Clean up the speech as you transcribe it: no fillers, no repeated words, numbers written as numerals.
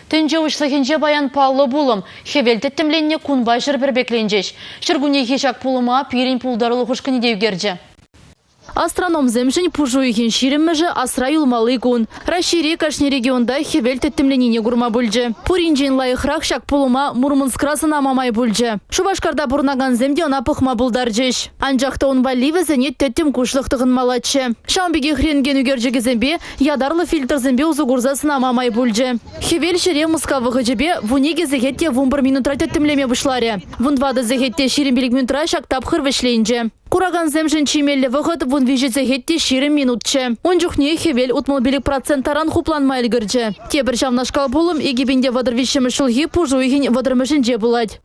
Тӗнче уҫлӑхӗнче паян паллӑ пулӑм. Хӗвел тӗттӗмленнӗ кунпа 101 пекленчӗҫ. Ҫуркуннехи ҫак пулӑма пирӗн пултарулӑх ушкӑнӗ те ӳкерчӗ. Астрономсемшӗн пуш уйӑхӗн 20-мӗшӗ асра юлмалли кун. Раҫҫейри кашни регионта хӗвел тӗттӗмленнине курма пулчӗ. Пуринчен лайӑхрах ҫак пулӑма Мурманскра сӑнама май пулчӗ. Шупашкарта пурӑнакансем те ӑна пӑхма пултарчӗҫ. Анчах та ун валли вӗсене тӗттӗм куҫлӑх тӑхӑнмаллаччӗ. Ҫавӑн пекех рентген ӳкерчӗкӗсемпе, ятарлӑ фильтрсемпе усӑ курса сӑнама май пулчӗ. Хӗвел ҫӗре Мускав вӑхӑчӗпе 12 сехет те 11 минутра тӗттӗмлеме пуҫларӗ. 14 сехет те 25 минутра ҫак тапхӑр вӗҫленчӗ. Куракансемшӗн чи меллӗ вӑхӑт 13 сехет те 20 минутчӗ. Ун чухне хӗвел 65 процент таран хупланма ӗлкӗрчӗ. Тепӗр ҫавнашкал пулӑм 2033-мӗш ҫулхи пуш уйӑхӗн 30-мӗшӗнче пулать.